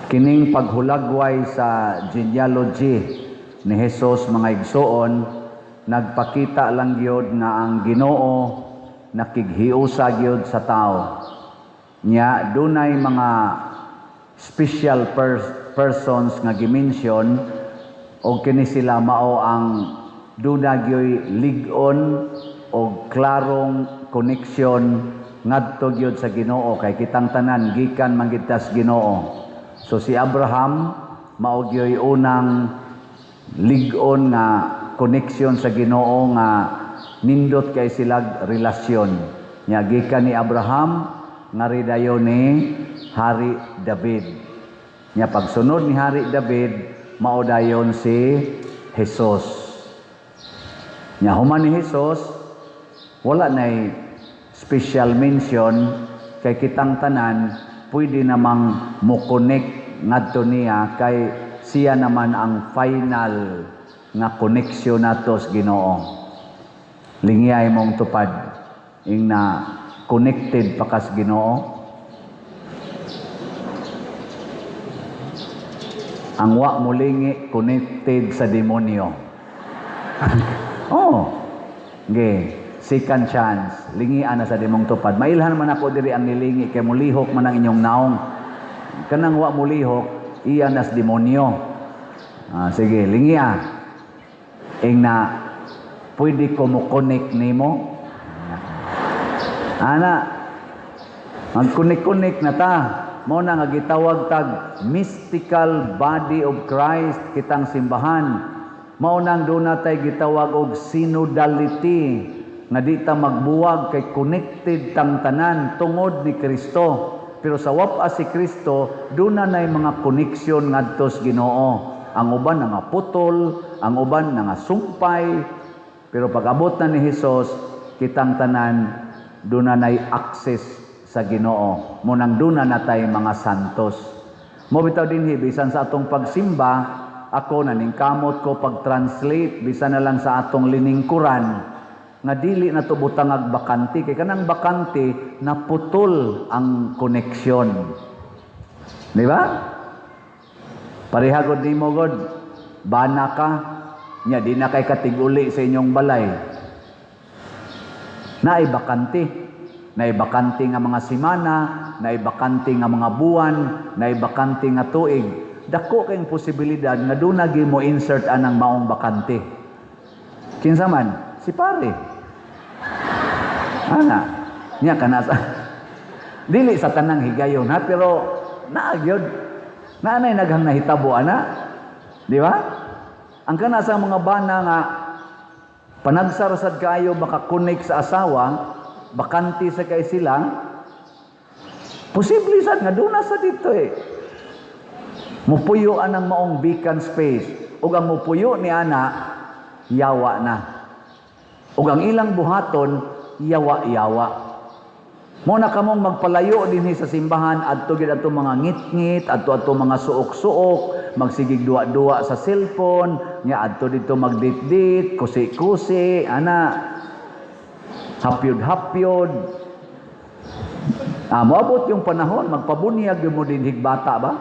Kining paghulagway sa genealogy ni Jesus, mga igsoon, nagpakita lang gyud nga ang Ginoo nakighiusa gyud sa tao. Nya dunay mga special persons nga gimension og kini sila mao ang duna gyoy lig-on og klarong connection ngadto gyud sa Ginoo, kay kitang tanan gikan man gyud tas Ginoo. So si Abraham mao gyoy unang lig-on nga connection sa Ginoo nga nindot kay silag relasyon. Nya gikan ni Abraham ngari dayon ni Hari David. Nya pagsunod ni Hari David, mao dayon si Jesus. Nya human ni Jesus, wala nay special mention kay kitang tanan pwede namang mo-connect ngadto niya, kay siya naman ang final nga connection nato sa Ginoo. Lingiyay mong tupad ing na connected pa kas Ginoo. Ang wa molingi, connected sa demonyo. Oh. Ge, second chance. Lingian na sa demong tupad. Mailhan man ako diri ang nilingi kay mulihok man ang inyong naong. Kanang wa mulihok, iya nas demonyo. Ah, sige, lingia. Ing na pwede ko mo connect nimo. Ana, mag-connect-connect na ta. Mao na nga gitawag tag mystical body of Christ kitang simbahan. Mao nang doon natay gitawag og synodality nga di ta magbuwag kay connected tang tanan tungod ni Kristo. Pero sa wapa si Kristo, doon na nay mga connection ngadto sa Ginoo. Ang uban nga putol, ang uban nga sumpay, pero pag abot na ni Hesus, kitang tanan doon na nay access sa Ginoo. Mo nang doon na natay mga santos. Mo bitaw dinhi bisan sa atong pagsimba, ako naningkamot ko pag-translate bisan na lang sa atong liningkuran nga dili na to butangag bakante, kay kanang bakante naputol ang koneksyon. Di ba? Pareha gud nimo god, bana ka nya di na kay katiguli sa inyong balay. Naay bakante. Naay bakante nga mga semana, naay bakante nga mga buwan, naay bakante nga tuig. Dako kayong posibilidad nga doon na mo insert anang maong bakante. Kinsa man? Si pare. Ana, nya kana sa dili sa tanang higayon ha, pero naa gyud. Naanay naghang nahitabo ana. Di ba? Ang kana sa mga bana nga panagsar sad kaayo makakonek sa asawa, bakante sa kay sila, posible sad nga doon na sa dito eh. Mupuyo anang maong vacant space. Ug ang mupuyo ni ana, yawa na. Ug ang ilang buhaton, yawa-yawa. Mo na kamong magpalayo dinhi sa simbahan, adto gid adto mga ngit-ngit, adto adto mga suok-suok, magsigig duwa-duwa sa cellphone, nya adto dito magdit-dit, kusi-kusi, ana, hapyod-hapyod. Ah, moabot yung panahon, magpabunyag yung mo dinhig bata ba?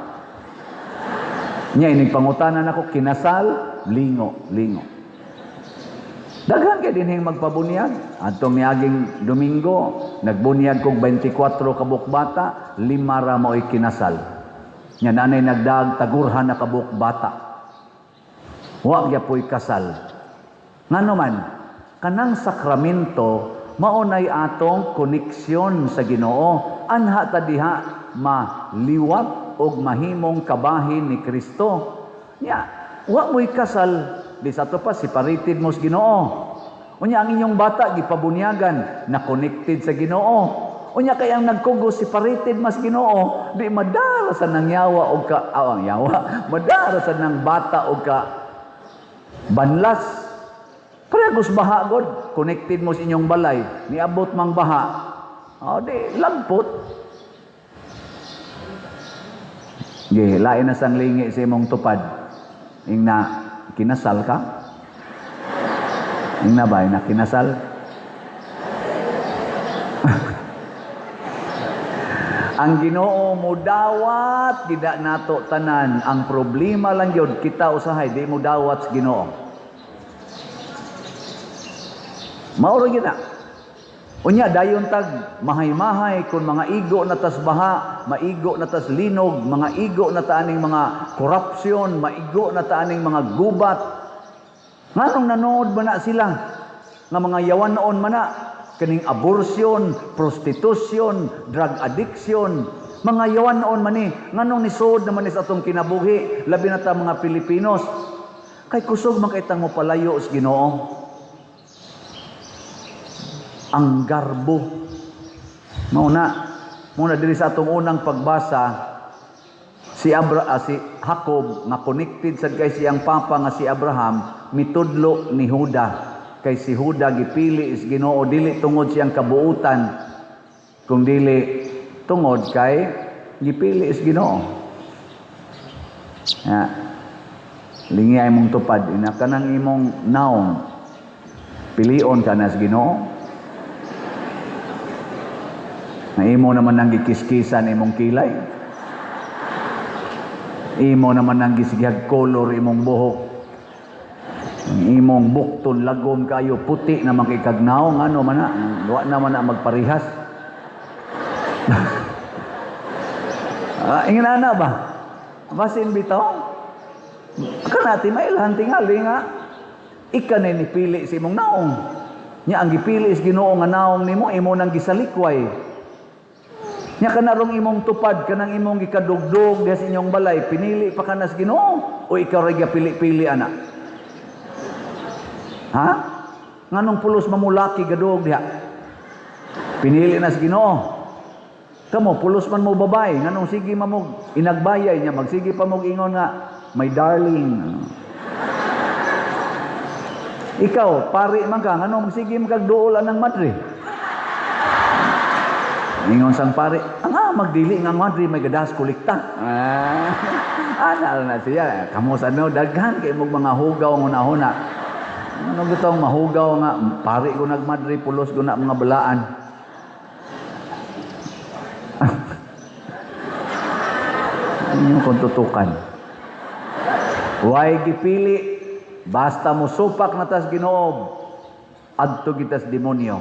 Nya ining pangutanan ako, kinasal, lingo, lingo. Daghan kay dinhing magpabunyag. Adtong miaging Domingo, nagbunyag kog 24 ka bata, 5 ra mao'y kinasal. Nya nanay nagdag tagurhan na kabuk bata. Wa gyapoy kasal. Ngano man, kanang sakramento mao nay atong koneksyon sa Ginoo. Anha ta diha maliwat og mahimong kabahin ni Kristo. Nya, wa mo'y kasal, di sa to pa separated mo sa Ginoo. Unya ang inyong bata gipabunyagan na connected sa Ginoo. Unya kay ang nagkugos separated mas Ginoo, di madara sa nang yawa og ka ang yawa, madara sa nang bata og ka banlas. Pareha baha god, connected mo sa inyong balay, niabot mang baha. O di lagpot. Ge, lain na sang lingi sa imong tupad. Ing na kinasal ka? Ing na ba, ing na kinasal? Ang Ginoo mudawat gida nato tanan. Ang problema lang gyud, kita usahay di mo dawat sa Ginoo. Mao ra gyud na. Unya dayon tag mahay-mahay kun mga igo na tas baha, maigo na tas linog, mga igo na ta aning mga korupsyon, maigo na ta aning mga gubat. Nganong nanood man na sila nga mga yawan-on man na kaning abortion, prostitution, drug addiction, mga yawan-on man ni, nganong nisod naman ni sa atong kinabuhi, labi na ta mga Pilipinos. Kay kusog man kay tang mopalayo sa Ginoo. Ang garbo. Mao na, muna diri sa atong unang pagbasa, si Jacob nga connected sad kay siyang papa nga si Abraham, mitudlo ni Huda. Kay si Huda gipili is Ginoo dili tungod siyang kabuutan, kung dili tungod kay gipili is Ginoo. Ya. Lingi ay mong tupad ina kanang imong naong pilion ka na sa Ginoo. Na imo naman ang gikiskisan imong kilay. Imo naman ang gisigihag color imong buhok. Ang imong bukton lagom kayo puti na makikagnaw ngano man na, wa na man na magparihas. Ingin ana ba? Basin bitaw? Kanati mailhan tingali nga ika na nipili sa imong naong. Nya ang gipili sa Ginoo nga naong nimo, imo nang gisalikway. Nya kanarong imong tupad kanang imong gikadugdog diha sa inyong balay, pinili pa ka na sa Ginoo o ikaw ra gapili-pili ana? Ha? Nganong pulos mamulaki gadug diha? Pinili na sa Ginoo. Kamo pulos man mo babay, nganong sige mamog inagbayay niya, magsige pa mog ingon nga my darling. Ikaw pari man ka, nganong magsige man kag duol anang madre? Ingon sang pare, ang magdili nga madre may gadas kolekta. Ana na siya. Kamo sa no daghan kay mog mga hugaw ng una-una. Ano gitong mahugaw nga pare ko nagmadre pulos ko na mga balaan. Inyo kung tutukan. Way gipili basta mo supak na tas Ginoo adto gitas demonyo.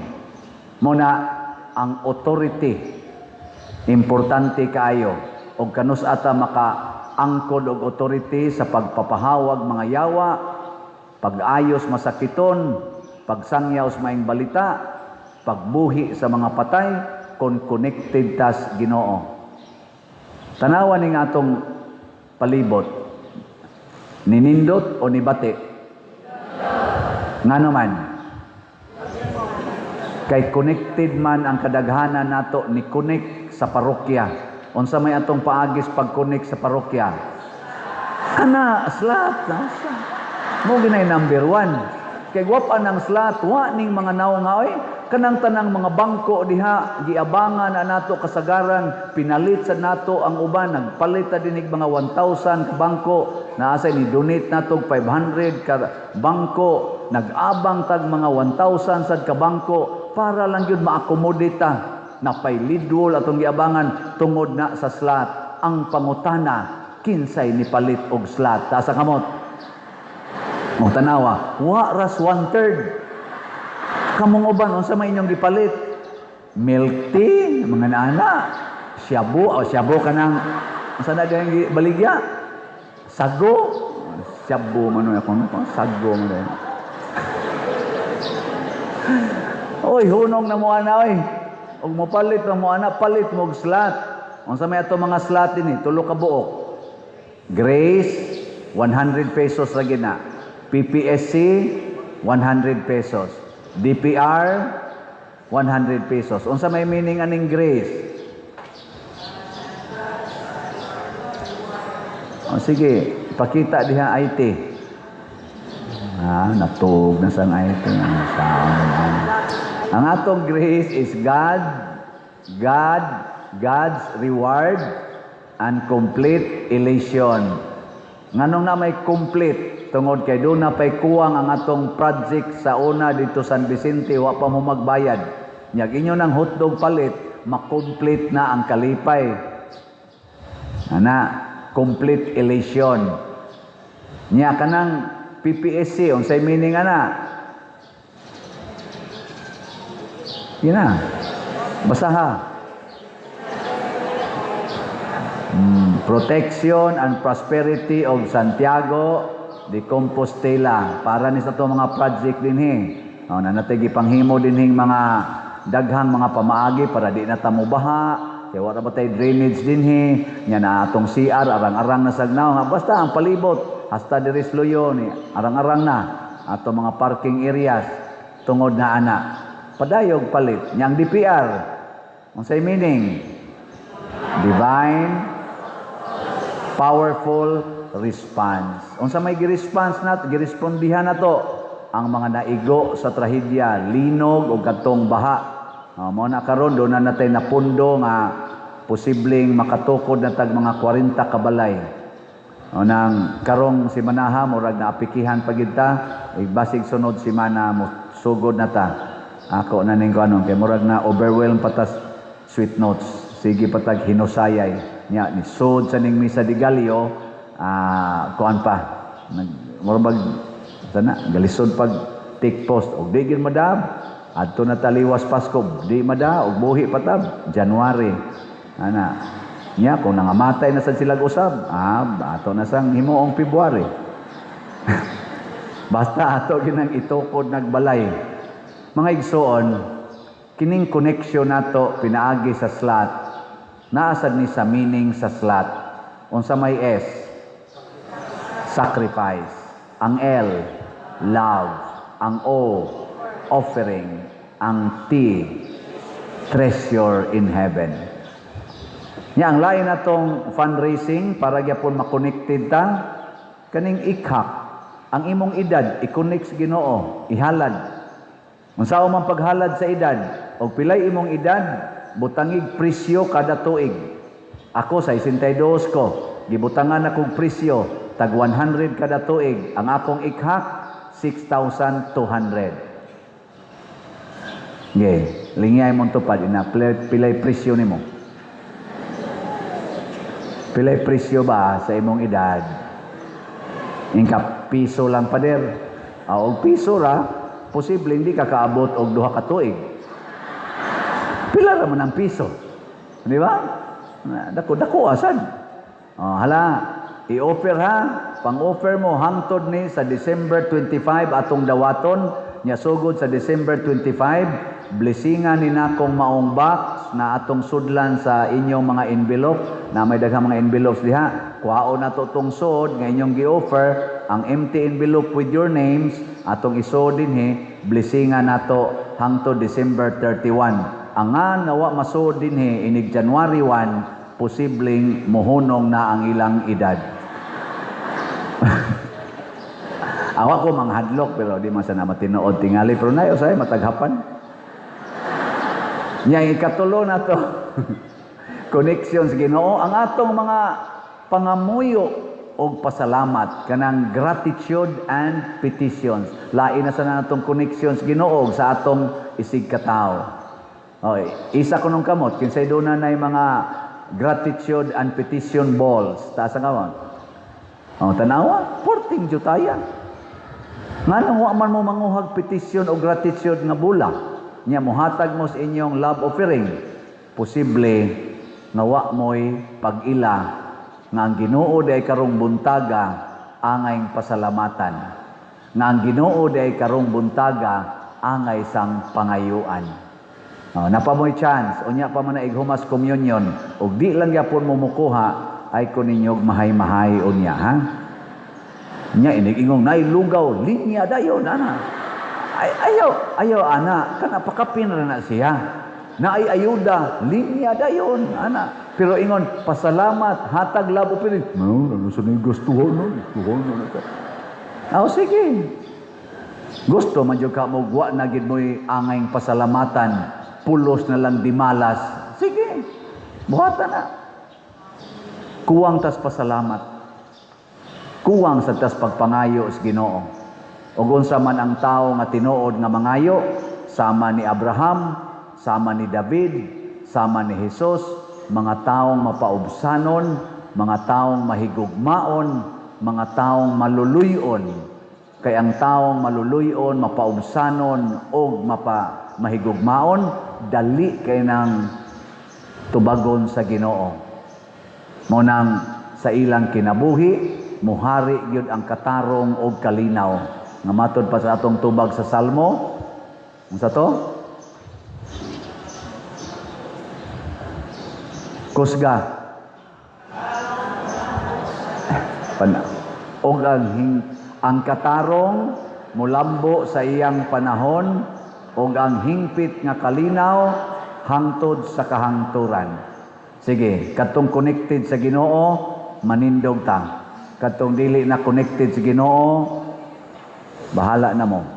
Muna ang authority importante kaayo og kanus ata makaangkod og authority sa pagpapahawag mga yawa, pag-ayos masakiton, pagsangyaw sa maing balita, pagbuhi sa mga patay, kon connected tas Ginoo. Tanawan ning atong palibot, ninindot o nibati? Ngano man? Kay connected man ang kadaghanan nato ni connect sa parokya. Unsa may atong paagis pag-connect sa parokya? Kana slot, nasa. Mo ginay number 1. Kay gwapa nang slot, wa ning mga nawong oy, kanang tanang mga bangko diha giabangan na nato kasagaran, pinalit sa nato ang uban, nagpalit ta dinig mga 1,000 ka bangko, naasay ni donate nato 500 ka bangko, nag-abang tag mga 1,000 sad ka bangko para lang gyud ma-accommodate ta. Napay lidwol atong giabangan tungod na sa slot. Ang pangutana, kinsay nipalit og slot? Taas ang kamot. O tanawa, wa ras 1/3. Kamong uban unsa may inyong gipalit? Milk tea, mga nana, shabu, o shabu kanang unsa na diyang baligya? Sago, shabu man ako no, sago man dahil. Oy, hunong na mo ana oy. Og mopalit na mo ana, palit mo og slot. Unsa may ato mga slot dinhi? Tulo ka buok. Grace, 100 pesos ra gid na. PPSC, 100 pesos. DPR, 100 pesos. Unsa may meaning aning grace? O sige, pakita diha IT. Natuog na sang IT. Ang atong grace is God's reward and complete elation. Nganong na may complete? Tungod kay doon na pa'y kuwang ang atong project sa una dito San Vicente, wa pa mo magbayad. Nyag inyo ng hotdog palit, Ma-complete na ang kalipay. Ana, complete elation. Nya kanang PPSC, unsay meaning ana? Yun na. Basaha. Protection and prosperity of Santiago de Compostela. Para ni sa to mga project dinhi. Oh, na natay gipanghimo dinhing mga daghang mga pamaagi para di na ta mobaha. Kay wala ba tay drainage dinhi? Nya na atong CR arang-arang na sagnaw. Basta ang palibot hasta diri sa Luyo ni arang-arang na ato mga parking areas tungod na ana. Padayog palit. Nya ang DPR, unsay meaning? Divine powerful response. Unsa may gi-response nat, girespondihan nato ang mga naigo sa trahedya, linog o kadtong baha. Oh, mao na karon doon na natay napundo nga posibleng makatukod na tag mga 40 ka balay. O nang karong simanaha murag naapikihan pa gid ta, basig sunod simana mo sugod na ta. Ako na ning kuanon kay murag na overwhelm patas sweet notes. Sige patag hinusayay nya ni sud sa ning misa di Galio, kuan pa nag murag bag sana galisod pag take post og di gid madab adto na taliwas Pasko, di mada og buhi patab January ana. Nya kung nangamatay na sad sila usab, ato na sang himuong February. Basta ato ginang itukod nagbalay. Mga igsoon, kining connection nato pinaagi sa slot, naasad ni sa meaning sa slot. Unsa may S? Sacrifice. Ang L, love. Ang O, offering. Ang T, treasure in heaven. Nya ang lain natong fundraising para gyapon makonected ta kaning ikhak ang imong edad, i-connect sa Ginoo, ihalad. Unsa man paghalad sa edad? Og pilay imong edad, butangig presyo kada tuig. Ako sa 62 ko, gibutangan akong presyo tag 100 kada tuig. Ang akong ikhak 6,200. Ge, lingay mong tupad ina pilay presyo nimo. Pilay presyo ba sa imong edad? Ingka piso lang, pader. Og piso ra, posible hindi ka kaabot og 2 ka tuig. Pila ra man ang piso? Di ba? Dako dako asad. Oh, hala, i-offer ha. Pang-offer mo hangtod ni sa December 25 atong dawaton nya. Sugod sa December 25, blessingan ni nakong maong box na atong sudlan sa inyong mga envelope na may daghang mga envelopes diha. Kuhaon nato tong sod nga inyong gi-offer, ang empty envelope with your names, atong isod dinhi, blessingan nato hangtod December 31. Ang nga wa masud dinhi inig January 1, posibleng mohunong na ang ilang edad. Awa ko manghadlok, pero di man sana matinuod tingali, pero nayo say mataghapan. Nya ikatulo na to connection sa Ginoo, ang atong mga pangamuyo og pasalamat, kanang gratitude and petitions. Lain na sa natong connections Ginoo sa atong isig katawo. Oy, isa ko nung kamot, kinsay doon na mga gratitude and petition balls. Taas ang kamot. Oh, tanawa, porting jutaya. Nganong wa man mo manguhag petition o gratitude nga bula? Nya mohatag mo sa inyong love offering. Posible nga wa mo'y pag-ila nga ang Ginoo di ay karong buntaga angay pasalamatan. Nga ang Ginoo di ay karong buntaga angay sang pangayuan. Oh, napa mo'y chance, unya pa man na ighumas communion, ug di lang gyapon mo mukuha, ay ko ninyog mahay-mahay unya, ha? Nya inig-ingong nay lugaw, linya dayon ana. Ay, ayaw, ayaw ana, kana pakapin ra na siya. Na ay ayuda, linya dayon ana. Pero ingon, pasalamat, hatag labo piling. No, ano sa ning gustuhon no, gustuhon no. Oh, sige. Gusto man jud ka mo wa na gid mo'y angay pasalamatan, pulos na lang dimalas. Sige. Buhatan na. Kuwang tas pasalamat. Kuwang sa tas pagpangayo sa Ginoo. Ug unsa man ang tawo nga tinuod nga mangayo, sama ni Abraham, sama ni David, sama ni Jesus, mga taong mapaubsanon, mga taong mahigugmaon, mga taong maluluyon. Kay ang taong maluluyon, mapaubsanon og mapa mahigugmaon, dali kay nang tubagon sa Ginoo. Mao nang sa ilang kinabuhi, muhari gyud ang katarong og kalinaw. Nga matod pa sa atong tubag sa Salmo, unsa to? Kusga. Pan og ang katarong mulambo sa iyang panahon og ang hingpit nga kalinaw hangtod sa kahangturan. Sige, katong connected sa Ginoo, manindog ta. Katong dili na connected sa Ginoo, bahala na mo.